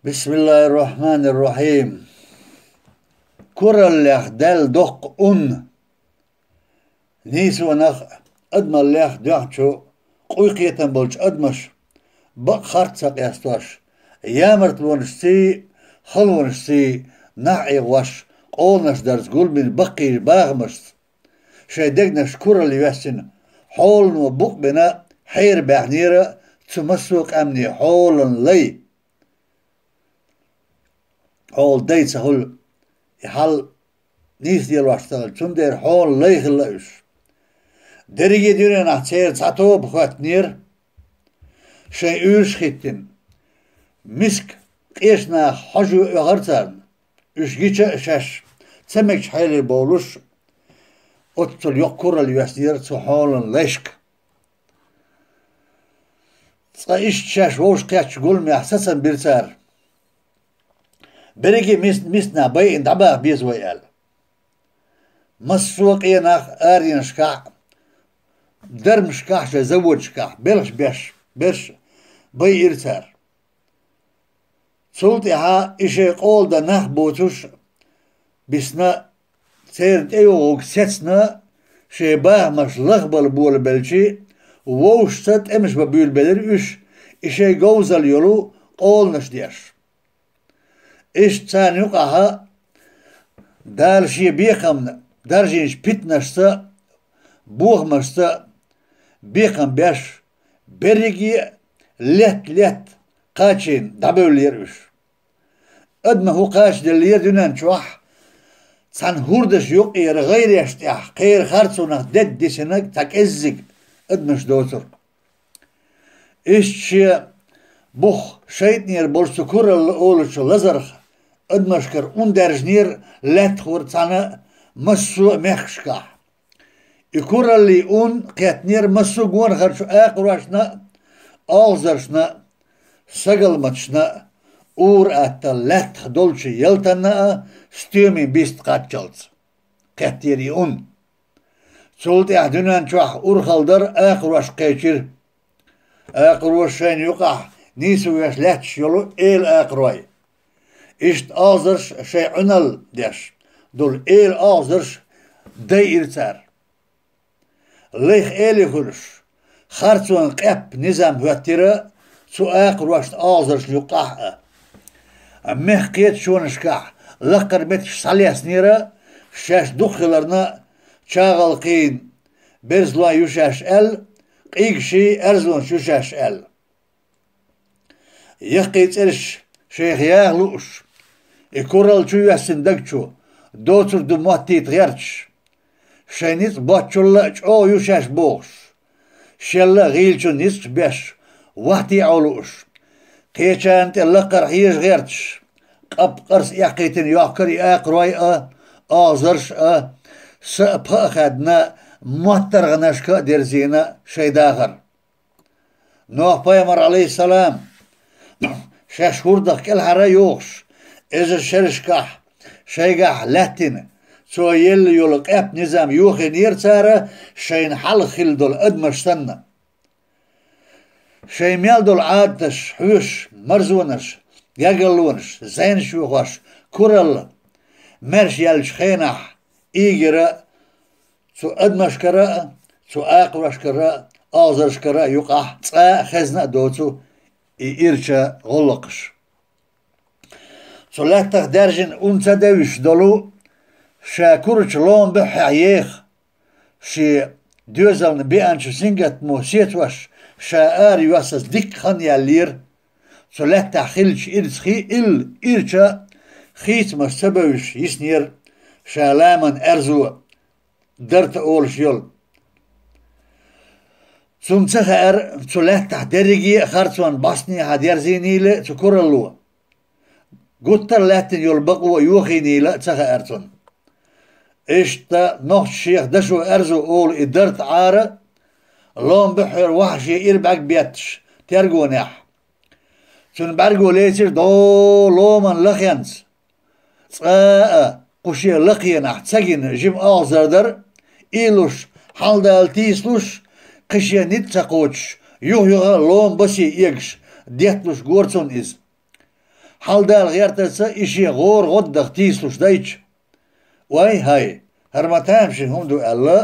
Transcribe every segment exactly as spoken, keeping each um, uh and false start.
Бисмиллахир-рахманир-рахим. Кураллех даьлла доккха ун. Нийсонах а, адамаллех а доьхначу къуй кхетам болчу адамаш, бакъ харц ца къестош, ямартлонашций, халонашций нах Ӏехош, къоланаш дарца гулбина баккхийчу бахамашца, шайн дегнаш куралла йоьссина, хьолано букъ бина, хьера баьхнера цу массо а къаьмнийн хьолан лай. Хьола дай ца хуьлу, и хьал нийса лелош ца хилла, цундела хьола лай хилла уьш. Дерриге а дуьненахь церан цхьа тоба хӀоьттинера, шайн уьйраш а хӀиттина. Миска къечу наха хьожа оьхура царна. Уьш гича а шаьш ца мегачу хьеле бовлуш, оццул йоккха куралла йоьссинера цу хьолан лайшка. Цкъа иштта шаьш вовшахкхеттачу гуламехь сацам бира цара. Берриге а мис-, миснахь байина дӀабаха беза вай аьлла. Массо а къенах, аренашкахь, дармашкахь, шайн заводашкахь белхаш беш, берш байира цара. Цул тӀаьхьа и шайн къола дан нах боцуш бисна, церан тӀейогӀург сецна, шайн бахамаш лахбала болабелчи, вовшашца тӀемаш бан буьйлабелира уьш, и шайн говзалла йолу къоланаш деш. Иштта царна юкъахь Дала шен бекхамна даржийначу питанашца, бохамашца бекхам беш, берриге а летта-летта кхачийна дӀабевллера уьш. Адаман хӀу кхачаделлера дуьнен чохь, цхьана хӀордаш юккъера гӀайреш тӀехь, кхеран харцонах дедда дисина цхьа кӀеззиг адамаш доцург. Иштта шен бух шайтӀанера болуш цу куралла олучу лазарх адамашкара ун даьржинера лаьттахура цхьана массо а мехкашкахь. И кураллин ун кхеттинера массо а гонахарчу акхарошна а, олхазаршна а, сагалматашна а, ур-атталла лаьттах долчу ялтанна а, стоьмийн бист кхаччалц кхеттера и ун. Цул тӀаьхьа дуьнен чохь урхалла дар акхарошка кхечира. Акхароша шайна юкъахь нийсо веш лаьтташ йолу эла акхарой. Иштта олхазарш шайн Ӏуьналла деш долу эла олхазарш дайира цара. Лайх эла хуьлуш, харцонан къепе низам хӀоьттира цу акхарошна олхазаршна юккъахь а. Мехкан кхеташонашкахь лакхара меттигаш схьалеснера, шаьш дукха хиларна, чагӀалкхийн берзалой ю шаьш аьлла, къийгаший аьрзонаш ю шаьш аьлла. Яккхий цӀераш шайх яха лууш, и куралла чу йоьссина даг чу доцург ду моттийта гӀерташ, шайн ницкъ боцчул а чӀогӀа ю шаьш бохуш, шелла а гӀийлачун ницкъаш беш, вахтий Ӏо лууш, кхечарна тӀе лакхара хьежа гӀерташ, къап-къарс эккхийтина йохкара и акхарой а, олхазарш а, са а, пха а хаьдна, моттаргӀанашка а дерзийна шайн дахар. Нох-пайхамар, Ӏалайхиссалам, шаьш хӀордах кӀелхьара а йохуш, эзар шерашкахь шайгахь лаьттина, цо елла йолу къепе низам йохийнера цара, шайна хьалха хилла долу адамаш санна. Шайн мел долу Ӏадаташ хьоьшуш, марзонаш, гергарлонаш, зӀенаш йохош, куралла, маьрша яьллачу хенахь ийгира цу адамашкара а, цу акхарошкара а, олхазаршкара а юкъахь цкъа а хезна а доцу и ирча гӀуллакхаш. Цу лаьттах даьржина ун ца девзаш долу, ша курачу ломан буьххьехь еха, шен доьзална беанчу сингаттамо сецош, ша ара йоссаза дикка хан яьллера. Цу лаьттахь хиллачу ирцахий илла ирча хийцамаш ца бевзаш йиснера ша ламан аьрзо, дарта олуш йолу. Цунна ца хаьара, цу лаьттахь дерриге а харцонан бӀостанехьа дерзийнийла цу куралло. Гуттар а лаьттина йолу бакъо а йохийнийла ца хаьара цунна. Иштта нохчаша шех дашо аьрзу олу и дарта Ӏара, ломан буьххьера вахьа шен ира бӀаьрг бетташ тергонехь. Цуьнан бӀаьрго лецира дӀо ломан лахенца. Цкъа а кху шен лакхенахь ца гина жима олхазар дара, ийлуш, хьалдала тийсалуш, кхин шен ницкъ ца кхочуш, юха-юха ломан басе эгаш, детталуш гора цунна иза. хьалдала гӀертарца и шен гӀора гӀоддах тийсалуш дайча. Вай, хӀай, хӀара ма тамашийна хӀума ду аьлла,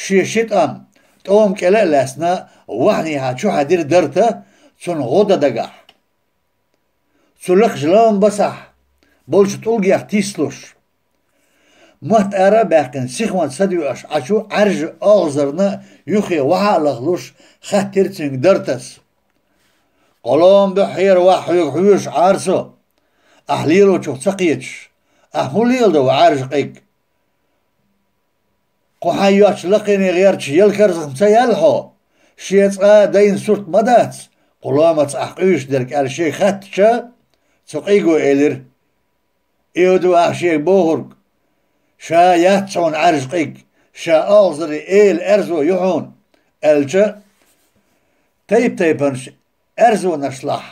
шен ши тӀам тӀома кӀела а лаьцна, вахьнехьа чухьа дира Дарта цунна гӀо дан дагахь. Цу лекхачу лам басахь болчу тӀулгех тийсалуш. Мотт ара а баьккхина, сихонца садоьӀуш Ӏачу Ӏаьржа оагӀазарна юххе вахьа а лахлуш, хаьттира цуьнга Дартас: «Кхо лома буьххьера вахь хьоьга хьоьжуш Ӏара со, ахь лелочух ца кхеташ, ахь хӀун леладо, Ӏаьржа къиг? Кху хьайн йоцчу лакхене гӀерташ ялкарзах ца яьлла хьо? Шен цкъа а дайна сурт ма дац кху ломаца ахь къуьйсуш дерг», — аьлла шега хаьттича, цу къийго элира: «И хӀун ду ахь шега бохург? Ша яц хьуна Ӏаьржа къиг, ша оагӀазарий эла аьрзо ю хьуна», — аьлча, тайп-тайпанчу аьрзонашлахь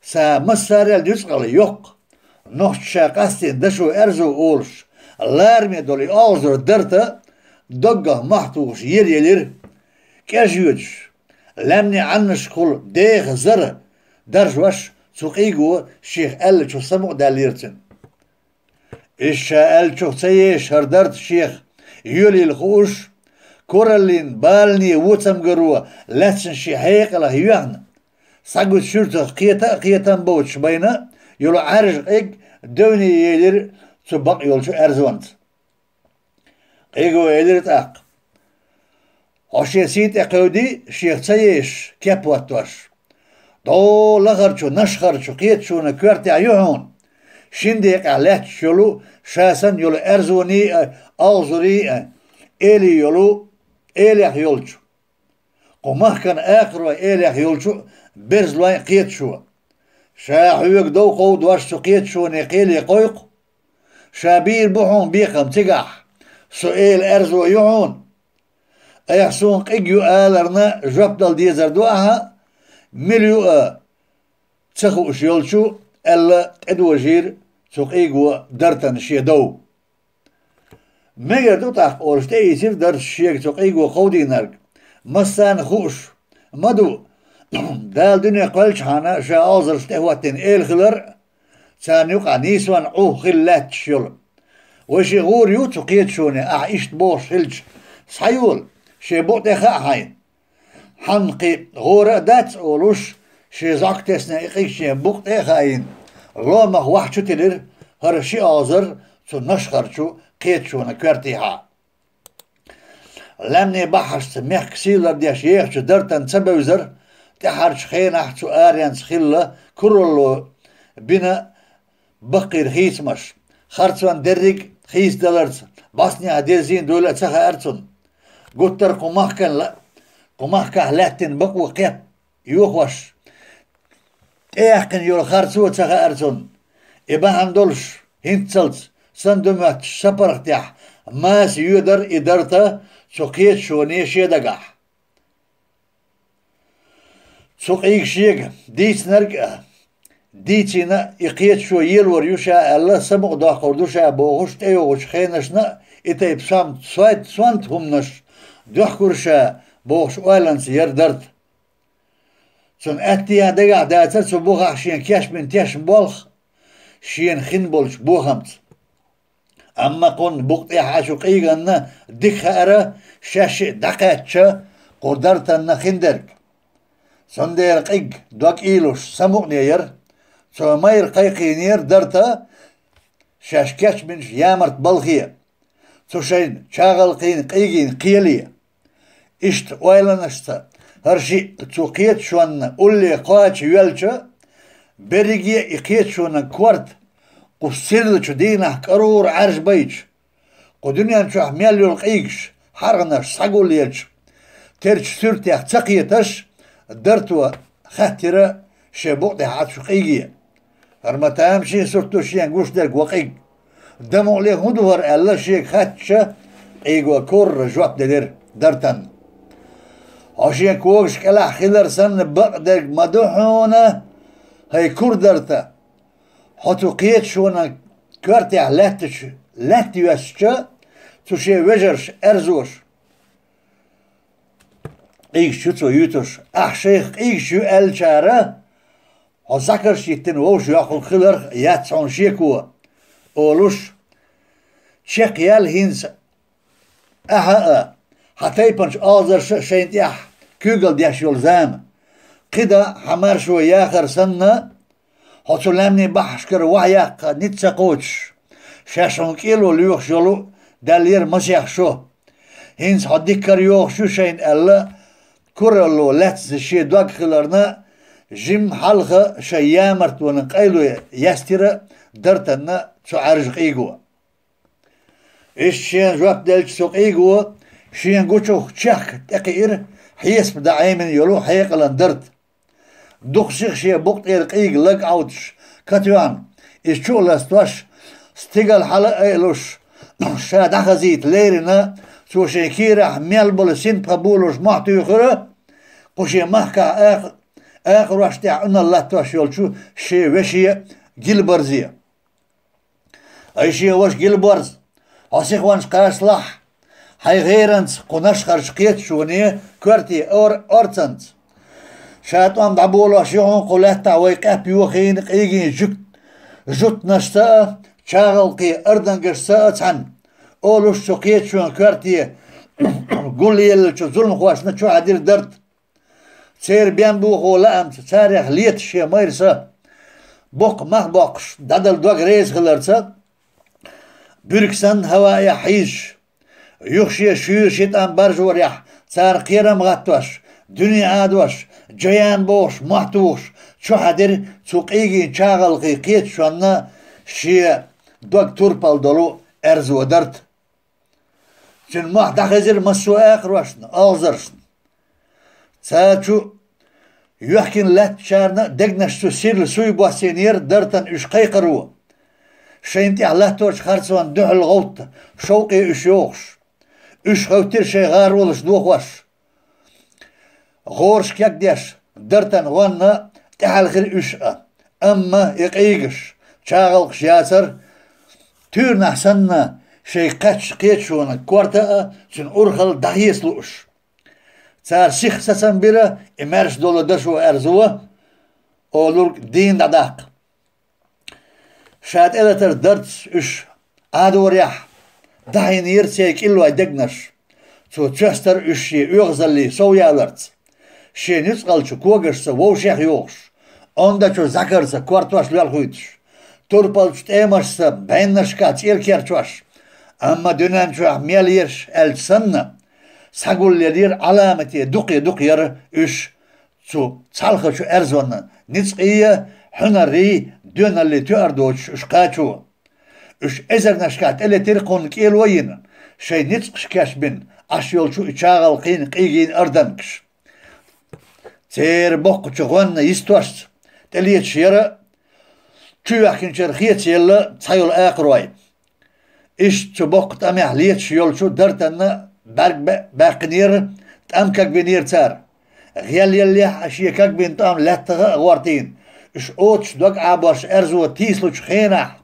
сан массарел юьцкъала йоккха, нохчаша къастийна дашо аьрзо олуш, лараме долу и оагӀазар Дарта доггах мохь тухуш, ер елира. КӀеш йоьдуш, лаьмнийн Ӏаннашкахула деха зара даржош цу къийго шех аьллачух самукъадаьллера цуьнан. Иза ша аьллачух ца езаш, хӀара Дарта шех йоьлийла хууш, кораллин балане воцамгаро лаьцна шен хьекъалах йоьхна, схьагуш суьртах кхета а кхетам боцуш байна йолу Ӏаьржа къиг девне елира цу бакъ йолчу аьрзонца. Къийго элира тӀаккха: «Хьо шен сий тӀе кхевдий, шех ца езаш, кеп хӀоттош. ДӀо лахарчу, нашхарчу кхеташонан коьртехь ю хьуна, шина декъехь лаьтташ йолу, ша санна йолу аьрзоний а, оагӀазарий а, элий йолу, элех йолчу, кху махкана акхарой элех йолчу берзалойн кхеташо. Ша хьоьга дов кховдош цу кхеташоне кхеле кхойкху. Ша бийр бу хьуна бекхам цигахь, со эла аьрзо ю хьуна. Айхьа суна къиг ю аларна жоп дала дезар ду ахьа, мила ю а ца хууш йолчу», — аьлла, тӀедожийра цу къийго Дартана шен дов. «Мегар ду тӀаккха», — олуш, тӀеийцира Дарта шега цу къийго кховдийнарг. «Массарна хууш ма ду, Дала дуьне кхоьллачхьана ша оагӀазарш тӀехӀоттийна эла хилар а, царна юкъахь нийсонан Ӏу хилла лаьтташ йолу. Вай ши гӀур ю цу кхеташоне, ахь иштта бохуш хилча, схьайола, шен букъа тӀе хаьа хьайна. Хьанна кхин гӀора а дац», — олуш, шен зӀок тесна и къиг шен букъа тӀе а хаийна, ломах вахь чу тиллира хӀара ши оагӀазар цу нашхарчу кхеташонан коьртехьа. Лаьмнийн баххьашца мехкан сий лардеш ехачу Дартана ца бевзара тӀаьхьарчу хенахь цу аренца хилла куралло бина баккхийра хийцамаш. Харцонан дерриг а хийцадаларца бӀостанехьа деззина дуйла а ца хаьара цунна. Гуттар а кху махкан ла-, кху махкахь лаьттина бакъо кхетта йохош, тӀеяьккхина йолу харцо а ца хаьара цунна. И бахьана долуш, хӀинццалц санна ду моьттуш сапаргӀатехь маса йоьдара и Дарта цу кхеташоне шен дагахь. Цу къийга шега дийцинарг а, дийцина а, и кхеташо елор ю ша аьлла, самукъадоккхур ду ша бохуш, тӀейогӀучу хенашна а и тайпа сом-, сой-, сонта хӀуманаш доьхкура ша бохуш, ойланца яра Дарта. Цунна аьттехьа дагахь дацара цу бухахь шена кечбина тешнаболх шена хин болчу бохамца. Амма кхунна букъа тӀехь Ӏачу къийганна дика хаьара шаьш шиъ дӀакхаьчча кху Дартанна хиндерг. Цундела къиг дог ийлуш самукъане яра, цо майра кхайкхийнера Дарта шаьш кечбинчу ямарт балхе, цу шайн чагӀалкхийн къийгин кхеле. Иштта ойланашца хӀара шиъ цу кхеташонна улле кхача йоьлча, берриге а и кхеташонан корта кху сирлачу дийнахь кӀарора Ӏаьржа байча, кху дуьнен чохь мел йолу къийгаш, хьаргӀанаш схьагулъелча, терчу суьртех ца кхеташ, Дарто хаьттира шен букъа тӀехь Ӏачу къийге. ХӀара ма тамашийна сурт ду шена гуш дерг, ва къиг. Дан мукъале хӀун ду хӀара аьлла шега хаьттича, къийго корра жоп делира Дартанна. Хьо шен когаш кӀелахь хилар санна бакъдерг ма ду хьуна, хӀай кура Дарта. Хьо цу кхеташонан коьртехь лаьттачу лаьтта йоьссича, цу шен вежарша аьрзош. Къийгаш ю цо юьйтуш. Ахь шайх къийгаш ю аьллачара, хьо закарш йиттина вовшах йоккхуг хиларх яц хьуна шеко, олуш, чекхъял хӀинца ахьа а, хьан тайпанчу олхазарша а шайна тӀехь куьйгалла деш йолу зама. КхидӀа хьан маршо яхар санна, хьо цу лаьмнийн баххьашкара ваха яккха ницкъ ца кхочуш, шаьш хьуна кӀело лоьхуш йолу даьллера масех шо. ХӀинца хьо диккара йогӀуш ю шайна аьлла, куралло лаьцна шен дог хиларна, жимма хьалха шайн ямартонан къайле яьстира Дартанна цу Ӏаьржа къийго. Иштта шена жоп делча цу къийго шена гучух чехка тӀекхиира хьесап дан Ӏемина йолу хьекъалан Дарта. Дукха сиха шен букъ тӀера къийга лаг Ӏовдуш катоьхна, иза чу а ластош, стигала хьала а айалуш, ша дӀахазийта лерина, цо шен кийрахь мел болу синпха болуш мохь туьйхира, кху шен махкахь акха-, акхарошна тӀехь Ӏуналла латтош йолчу шен веше Гилбарзе. Ай шен ваша Гилбарз, хьо сихонца кхачалахь, хьайн гӀеранца кху Нашхарчу кхеташоне коьрте ор-, орцанца. Ша тӀом дӀаболош ю хьуна кху лаьттахь вай къепе йохийна къийгийн жуьгт-, жуьгташца а, чагӀалкхийн ардангашца а цхьаьна, олуш цу кхеташонан коьрте гулъеллачу зуламхошна чу хьаьдира Дарта. Церан бен бохо лаамца царех леташ шен майра са, боккха мах боккхуш, дӀадала дог реза хиларца, буьрг санна хӀаваэхь хьийзаш, юха шен шуьйра ши тӀам баржорехь, царна кхерам а гӀаттош, дуьне а Ӏадош, Джаян бохуш, мохь тухуш, чу хьаьдира цу къийгийн чагӀалкхийн кхеташонна шен дог турпал долу аьрзо Дарта. Цуьнан мохь дӀахезира массо а акхарошна, олхазаршна. Цара чу йоьхкина лаьттачарна а дегнаш чу сирла суй боссийнера Дартан уьш кхайкхаро. Шайна тӀехь латточу харцонна дуьхьал гӀовтта шовкъе уьш йохуш. Уьш хӀоьттира шайн гӀаролаш дохош. ГӀораш кегдеш, Дартан гӀонна тӀехьаьлхира уьш а. Амма и къийгаш, чагӀалкхаш яцара, туьйранахь санна, шайн кхаьчча кхеташонан корта а цуьнан урхалла дӀахеца лууш. Цара сиха сацам бира и маьрша долу дашо аьрзо олург дийна дӀадаккха. Ша тӀелатар Дартас уьш Ӏадорехь, дахьийнера церан кӀиллой дегнаш. Цо цоьстара уьш шен оьгӀазаллин сов яларца, шен нуьцкъалчу когашца вовшех йохуш, онда чу закарца кортош лоьлхуьйтуш, турпалчу тӀемашца бӀеннашкахь цӀера керчош, амма дуьнен чохь мел еш аьлча санна, схьагулъеллера Ӏаламате дукхе-дукха яра уьш цу цхьалхачу аьрзонна ницкъий а, хьуьнаррий, доьналлий тоьар доцуш уьш кхачо. Уьш эзарнашкахь тӀелетира кхунна кӀело а йина, шайн ницкъаш кечбина Ӏаш йолчу и чагӀалкхийн къийгийн ардангаш. Церан боккхачу гӀонна йистошца тӀелеташ яра чуйоьхкинчара хецаелла цхьайолу акхарой. Иштта цу боккха тӀамехь леташ йолчу Дартанна бӀаьрг баьккхинера, тӀам кагбинера цара. ГӀелъеллехь а шен кагбина тӀом лаьттах а гӀортийна, уьш оцуш дог Ӏабош аьрзо тийсалучу хенахь,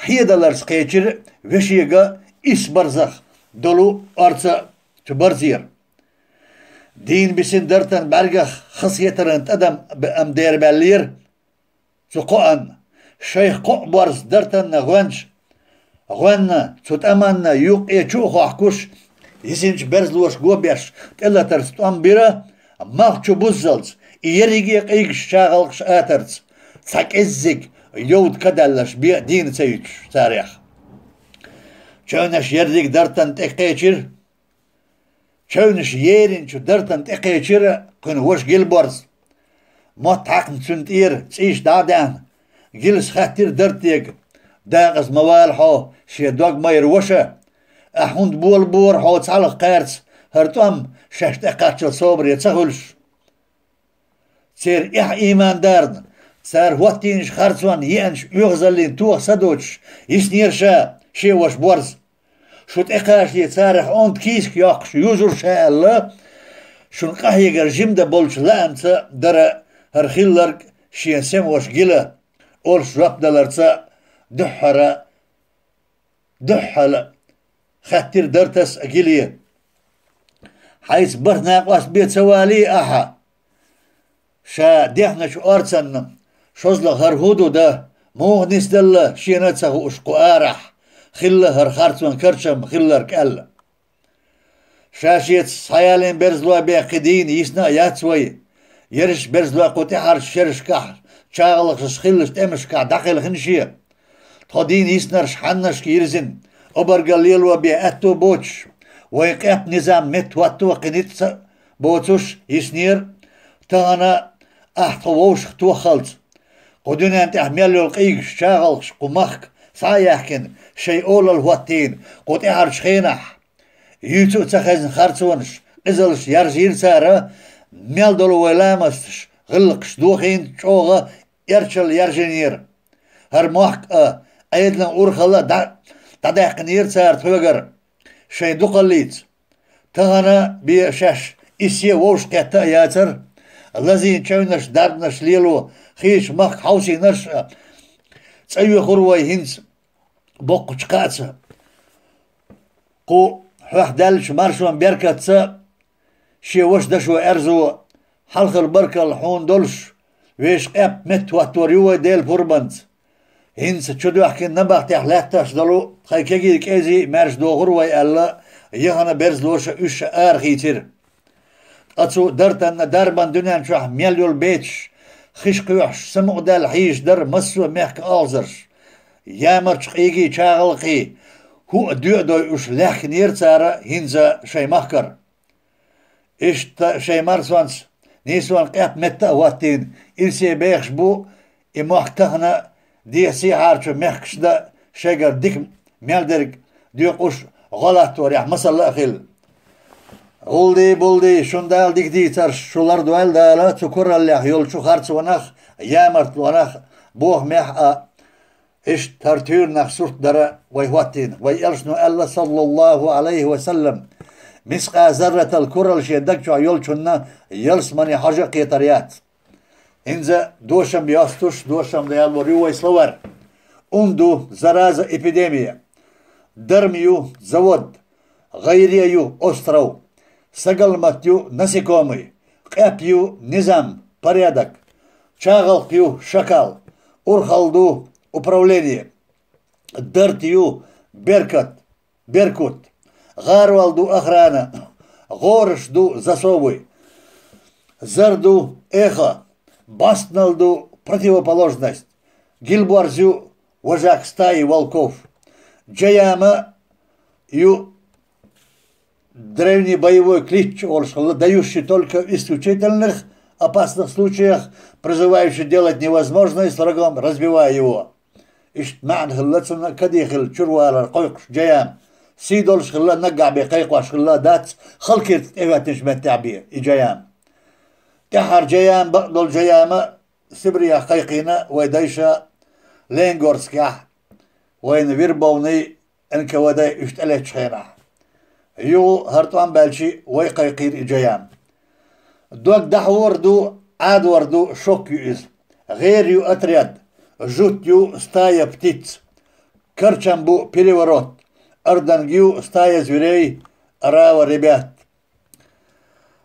хьедаларца кхечира вешега исс барзах долу орца а цу барзера. Дийна бисина Дартан бӀаьргах хасхетаран тӀадам б-, ам дерабаьллера. Цу кхоанна, шайх кхоъ борз Дартанна гӀоьнча, гӀоьнна цу тӀаманна юккъе чу а хохкуш, йисинчу берзалоша го беш тӀелатарца тӀом бира, малх чу буззалц, и ерриге а къийгаш чагӀалкхаш атарца, цхьа кӀеззиг йовда кадаьллаш бен а дийна ца юьтуш царех. Чевнаш ерриг Дартан тӀе кхечира. Чевнаш еринчу Дартан тӀе кхечира кхуьнан ваша Гилборз. Мотт хьаькхна цуьнан тӀера цӀийш дӀа а даьхна, Гилас хаьттира Дартега: «Декъаза ма вала хьо, шен дог майра ваша. Ахь хӀунда болабора хьо цхьалха кхаьрца, хӀара тӀом шаьш тӀекхаччалц собаре ца хуьлуш?» Церан эхь иймандарна, цара хӀоттийначу харцонна еанчу оьгӀазаллин тоха са доцуш, йиснера ша шен ваша Борз. Шу тӀекхачале царах онда кийсак йоккхуш юзура ша аьлла, шуна къахьегар жимда болчу лаамца дара хӀара хилларг шен сема ваша Гила, олуш жоп даларца дуьххьара дуьххьала хаьттира Дартас а Гиле: «Хьайца барт накъост бен ца валий ахьа?» Ша дехначу орцанна ШозлагӀа, хӀара хӀун ду да, муха нисделла шена а ца хууш кху арахь, хилла хӀара харцонан карчам хилларг аьлла. Ша-шеца схьаялийна берзалой бен кхин дийна йисна а яц вай. Ерриш берзалой кху тӀаьхьарчу шерашкахь, чагӀалгӀашкахь хиллачу тӀемашкахь дӀакхелхина шен. Тхо дийна йиснарш хьаннашка йирзина, обаргал лело бен аьтто боцуш, вайн къепан низам меттахӀотто кхин ницкъ ца боцуш йиснера. Тахана ахь тхо вовшахтоха хилча, кху дуьнен тӀехь мел йолу къийгаш, чагӀалгӀаш кху махка схьа а яьхкина, шайн олалла хӀоттийна кху тӀаьхьарчу хенахь, юьйцу а ца хезна харцонаш, къизаллаш яржийра цара, мел долу вайн ламасташ, гӀиллакхаш дохийна чӀогӀа эрчалла яржийнера. ХӀара мохк а, Ӏедалан урхалла а дӀа-, дӀадаьккхинера цара тхоьгара, шайн дукхаллица. Тахана бен шаьш иссе а вовшахкхетта а яцара, лазийна чевнаш, дарбанаш лело, хийча махка хьовсийнарш а, цӀа йоьхур вай хӀинца боккхачу кхаъца. Кху хьоьх даьллачу маршонан беркатца, шен ваша дашо Аьрзо, хьалхара баркалла хьуна долуш, вешан къепан меттахӀоттор ю вай Делан пурбанца. ХӀинца чудоьхкина набахтехь лаьтташ долу тхайн кегий кӀезий а маьрша дохур вай аьлла, яхана берзалоша уьш а арахийцира. Ткъа цу дартанна дарбан дуьнен чохь мел йолу бецаш, хиш кхоьхьуш, самукъадаьлла хьийзаш дара массо а мехкан олхазарш. Ямарчу къийгий, чагӀалгӀий хӀуъа доь а дойуш лаьхкинера цара хӀинца шайн махкара. Иштта шайн марсонца нийсонан къепан метта а хӀоттийна, ирсе бехаш бу и мохк тахана а, дехьа-сехьарчу мехкашна а шайгара дика мел дерг доькъуш гӀо латторехь масалла а хилла. ГӀулдий-булдий, шуна Дала дика дийцарш шу лардойла Дала цу кураллех йолчу харцонах, ямартлонах, бохамех а. Иштта хӀара туьйранах сурт дара вай хӀоттийна. Вай элчано аьлла, саллаллаху Ӏалайхи ва саллам: «Мискъа зарратал куралла шен даг чохь йолчунна ялсамане хьожа а кхетар яц». ХӀинца дошам йостуш, дошам далор ю вай словарь. Ун ду зараза, эпидемия. Дарма ю завод. ГӀайре ю остров. Сагалмат ю насекомый. Къеп ю низам, порядок. ЧагӀалгӀа ю шакал. Урхалла ду управление. Дарт ю беркат, беркут. ГӀарол ду охрана. ГӀораш ду засовы. Зар ду эхо. БӀостанал ду противоположность. Гилборз ю вожак стаи волков. Джаяма ю древний боевой клич олуш хилла, дающий только в исключительных опасных случаях, призывающий делать невозможное с врагом, разбивая его. Иштта маьӀна хилла цунна, каде хилла чурвалар кхойкхуш Джаяма. Сий долуш хилла, наггахь бен кхайкхош хилла дац, халкирца тӀехӀоьттинчу меттехь бен и Джаяма. ТӀаьххьара Джаяма, бакъдолу Джаяма Сибрех кхайкхийна вай дайша Ленгорскехь, вайна вербованный Н К В Д уьш тӀелеттачу хенахь. Юха хӀара тӀом баьлчи вай кхайкхийра и Джаяма. Дог дӀахьор ду, Ӏадор ду, шок ю иза. ГӀер ю отряд, жут ю стая птиц. Карчам бу переворот, арданг ю стая зверей, орава ребят.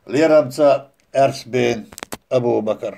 Лерамца Аьрсбен Абу-Бакар.